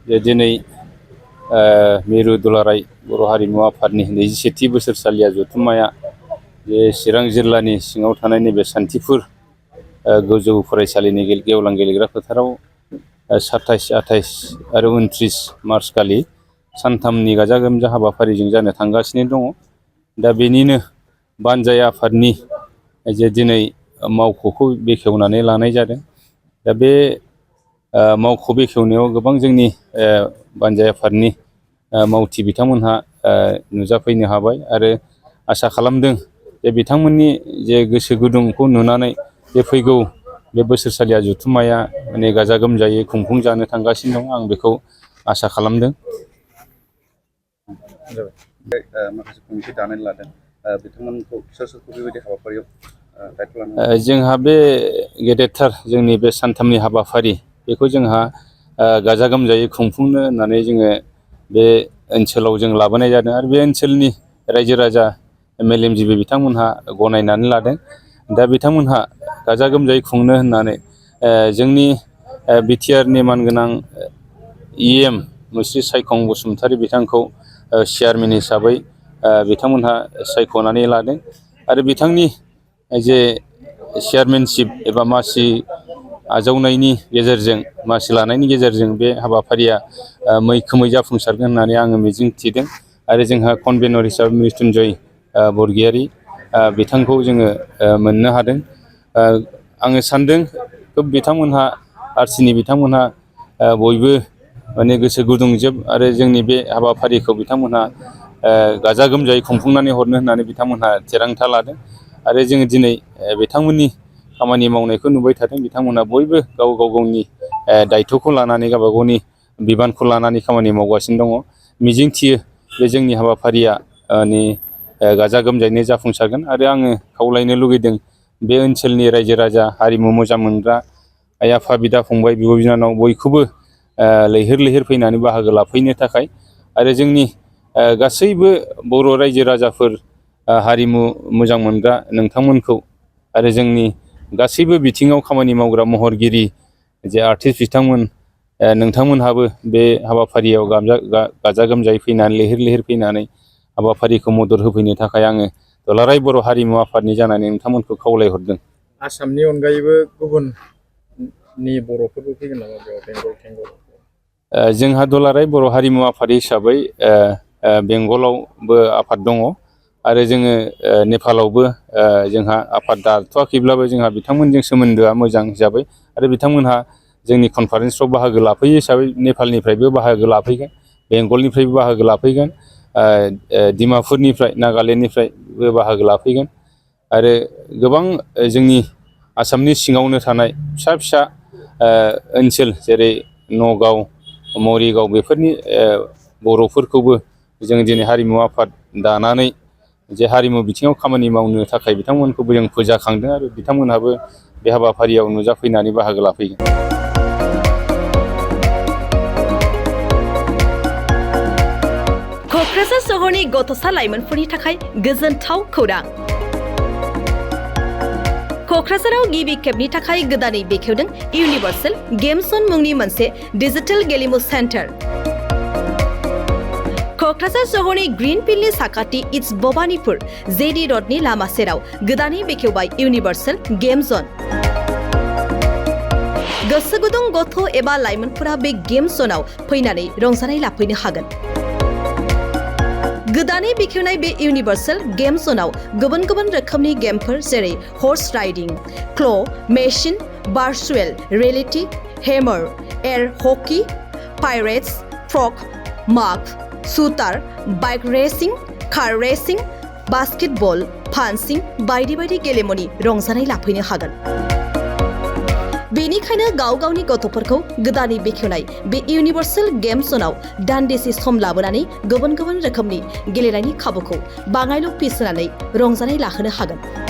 जे दिनै मिरु दुलाराय बर' हारिमु आफादनि 27थि बोसोरसालिया जथुम्माया जे चिरां जिल्लानि सिङाव थानाय नैबे सान्थिफुर गोजौ फरायसालिनि गेवलां गेलेग्रा फोथाराव 27, 28 आरो 29 मार्च खालि सानथामनि गाजा गोमजा हाबाफारिजों जानो थांगासिनो दङ। दा बेनिनो बानजाय आफादनि जे दिनै मावख'खौ बेखेवनानै लानाय जादों। दा बे मावख' बेखेवनायाव गोबां जोंनि बानजाय आफादनि मावथि बिथांमोनहा नुजाफैनो हाबाय आरो आसा खालामदों जे बिथांमोननि जे गोसो गुदुंखौ नुनानै जे फैगौ बे बोसोरसालिया जथुम्माया माने गाजा गोमजायै खुंफुंजानो थांगासिनो दं, आं बेखौ आसा खालामदों। माखासे कमिटि दानानै लादों बिथांमोनखौ सोरखौ बेबायदि हाबाफारियाव दायथ' लानो? जोंहा बे गेदेरथार जोंनि बे सानथामनि हाबाफारि बेखौ जोंहा गाजा गोमजायै खुंफुंनो होननानै जोङो बे ओनसोलाव जों लाबोनाय जादों आरो बे ओनसोलनि रायजो राजा मेलेमजिबि बिथांमोनहा गनायनानै लादों। दा बिथांमोनहा गाजा गोमजायै खुंनो होननानै जोंनि बिटिआरनि मानगोनां EM मुस्रि सायखं बसुमतारी बिथांखौ चेयारमेन हिसाबै बिथांमोनहा सायख'नानै लादों आरो बिथांनि जे चेयारमेनशिप एबा मासि आजावनायनि गेजेरजों मासि लानायनि गेजेरजों बे हाबाफारिया मैखोमै जाफुंसारगोन होननानै आङो मिजिं थिदों आरो जोंहा कनभेनर हिसाबै मृत्युन्जय बरगयारी बिथांखौ जोङो मोननो हादों। आङो सानदों खोब बिथांमोनहा RCनि बिथांमोनहा बयबो माने गोसो गुदुंजोब आरो जोंनि बे हाबाफारिखौ बिथांमोनहा गाजा गोमजायै खुंफुंनानै हरनो होननानै बिथांमोनहा थिरांथा लादों आरो जोङो दिनै बिथांमोननि खामानि मावनायखौ नुबाय थादों। बिथांमोनहा बयबो गाव गावनि दायथ'खौ लानानै गावबा गावनि बिबानखौ लानानै खामानि मावगासिनो दङ। मिजिंथियो बे जोंनि हाबाफारिया गाजा गोमजायैनो जाफुंसारगोन आरो आङो खावलायनो लुगैदों बे ओनसोलनि रायजो राजा, हारिमु मोजां मोनग्रा आइ आफा, बिदा फंबाय, बिब' बिनानाव बयखौबो लैहोर लैहोर फैनानै बाहागो लाफैनो थाखाय आरो जोंनि गासैबो बर' रायजो राजाफोर, हारिमु मोजां मोनग्रा नोंथांमोनखौ आरो जोंनि गासैबो बिथिङाव खामानि मावग्रा महरगिरि जे आर्टिस्ट बिथांमोन नोंथांमोनहाबो बे हाबाफारियाव गाजा गोमजायै फैनानै लैहोर लैहोर फैनानै हाबाफारिखौ मदद होफैनो थाखाय आङो दुलाराय बर' हारिमु आफादनि जानानै नोंथांमोनखौ खावलायहरदों। आसामनि अनगायैबो गुबुननि बर'फोरबो फैगोन नामा बेयाव बेंगल? जोंहा दुलाराय बर' हारिमु आफाद हिसाबै बेंगलावबो आफाद दङ आरो जोङो नेपालावबो जोंहा आफाद दाथ'वाखैब्लाबो जोंहा बिथांमोनजों सोमोन्दोआ मोजां हिसाबै आरो बिथांमोनहा जोंनि कनफारेन्सफ्राव बाहागो लाफैयो हिसाबै नेपालनिफ्रायबो बाहागो लाफैगोन, बेंगलनिफ्रायबो बाहागो लाफैगोन, डिमापुरनिफ्राय, नागालेण्डनिफ्रायबो बाहागो लाफैगोन आरो गोबां जोंनि आसामनि सिङावनो थानाय फिसा फिसा ओनसोल जेरै नगाव, मरिगाव बेफोरनि बर'फोरखौबो जों दिनै हारिमु आफाद दानानै जे हारिमु बिथिङाव खामानि मावनो थाखाय बिथांमोनखौबो जों फोजाखांदों आरो बिथांमोनहाबो बे हाबाफारियाव नुजाफैनानै बाहागो लाफैगोन। क'क्राझार सहरनि गथ'सा लाइमोनफोरनि थाखाय गोजोनथाव खौरां। क'क्राझाराव गिबि खेबनि थाखाय गोदानै बेखेवदों इउनिभार्सेल गेम जन मुंनि मोनसे डिजिटेल गेलेमु सेन्टार। क'क्राझार सहरनि ग्रीन फिल्डनि साखाथि इट्स भबानिपुर जेडि रडनि लामा सेराव गोदानै बेखेवबाय इउनिभार्सेल गेम जन। गोसो गुदुं गथ' एबा लाइमोनफोरा बे गेम जनाव फैनानै रंजानाय लाफैनो हागोन। गोदानै बेखेवनाय बे इउनिभार्सेल गेम जनाव गुबुन गुबुन रोखोमनि गेमफोर जेरै horse riding, claw', machine, virtual reality, hammer, air hockey, pirates, frog, माग, shooter, bike racing, car racing, basketball, punching बायदि बायदि गेलेमुनि रंजानाय लाफैनो हागोन। बेनिखायनो गाव गावनि गथ'फोरखौ गोदानै बेखेवनाय बे इउनिभार्सेल गेम जनाव दान्दिसे सम लाबोनानै गुबुन गुबुन रोखोमनि गेलेनायनि खाबुखौ बाङायल' फिस होनानै रंजानाय लाहोनो हागोन।